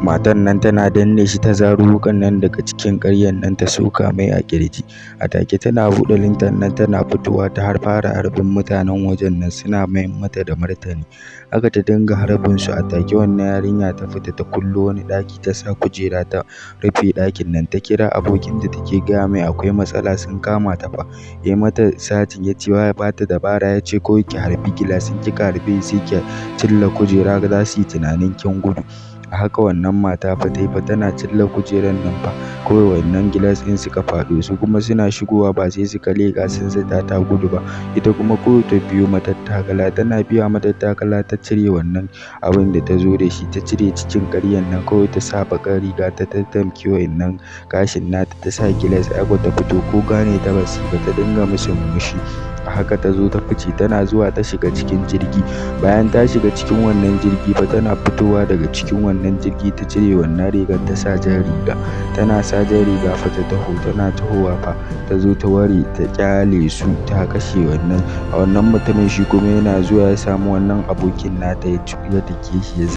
Matan nan tana danne shi, ta zaro wuƙan nan daga cikin ƙaryan nan, ta soka mai a ƙirji. A take tana buɗe lintan nan, tana fitowa ta har fara harbin mutanen wajen nan, suna mayar mata da martani. Haka ta dinga harbin su. A take wannan yarinya ta fita, ta kullo wani ɗaki, ta sa kujera ta rufe ɗakin nan, ta kira abokin da take gaya mai akwai matsala, sun kama ta fa. Ya mata satin, ya ce ya bata dabara, ya ce ko ki harbi gilas, in kika harbe sai ki cilla kujera, za su yi tunanin kin gudu. A haka wannan mata fa ta yi fa, tana cilla kujerar nan fa, kawai wannan gilas ɗin suka faɗo. Su kuma suna shigowa ba sai suka leƙa, sun zata ta gudu ba. Ita kuma kawai ta biyo matattakala, tana biya matattakala ta cire wannan abin da ta zo da shi, ta cire cikin ƙaryan nan, kawai ta sa baƙar riga, ta tattamke wa'innan gashin nata, ta sa gilas. Ai ta fito, ko gane ta ba su ba, ta dinga musu murmushi. A haka ta zo ta fice, tana zuwa ta shiga cikin jirgi. Bayan ta shiga cikin wannan jirgi fa, tana fitowa daga cikin wannan jirgi, ta cire wannan rigar, ta sa jan riga. Tana sa jan riga fa, ta taho, tana tahowa fa, ta zo ta ware, ta ƙyale su, ta kashe wannan a wannan mutumin. Shi kuma yana zuwa ya samu wannan abokin nata, ya dake shi ya